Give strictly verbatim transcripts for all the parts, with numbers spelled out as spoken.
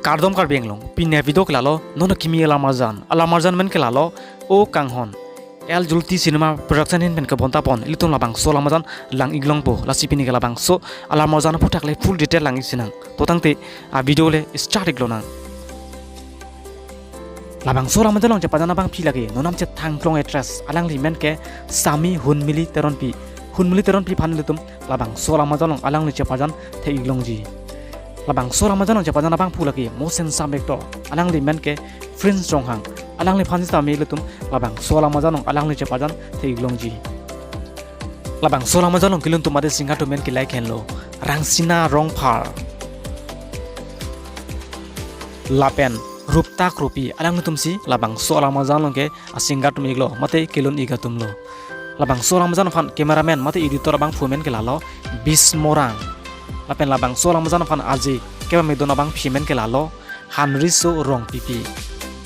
Kardom Karbi Anglong, pini avideo ke lalo, non kimi alam arjan. Alam arjan amen ke lalo, O Kanghon. L Jyoti Cinema Production ahin pen kebonta pon, ilitum labangso alam arjan lang-iklongpo, lasi pini ke labangso alam arjan aphuthak le full detail lang-ik sinang. To tangte, avideo le start-iklonang. Labangso alam arjan along chepajan abangpi lake, non namchethang klong actress, alangli amen ke Sami Hunmili Teronpi. Hunmili Teronpi aphan ilitum labangso alam arjan along alangli chepajan thek-iklongji. Labangso alam arjan along chepajan abangphu lake most handsome actor, alangli amen ke Prince Ronghang. Alangliphan sitame ilitum labangso alam arjan along alangli chepajan thek-iklongji. Labangso alam arjan along kelun atum mate singer atum amen ke lahai henlo, Rangsina Rongphar lapen Rupta Kropi, alanglitumsi labangso alam arjan along ke a-singer atum iklo mate kelun-ik atumlo. Labangso alam arjan aphan cameraman mate editor abangphu amen ke lalo Bismorang. Lapen labangso alam arjan aphan aje kepamedun abangpi amen ke lalo Hanriso Rongpipi.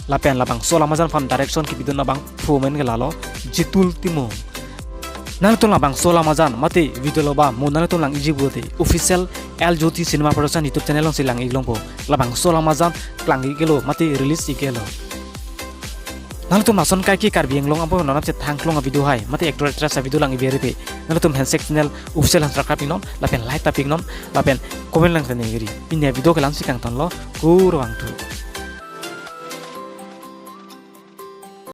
Lapen labangso alam arjan aphan direction kepidun abangphu amen ke lalo Jitul Timung. Nangtum labangso alam arjan mate video loba mo nangtum lang-ikji pulote official L Jyoti Cinema Production YouTube channel alongsi lang-iklongpo. Labangso alam arjan klang-ik-iklo mate release-ik-iklo. Nangtum lason kaike Karbi Anglong apo non namchethang klong avideo hai mate actor actress avideo lang-ik beri pe, nangtum handshake channel official han subscribe-iknon, lapen like ta pi-iknon, lapen comment lang tene giri. Pini avideo ke la-ansi kangtonlo, kurvangthu.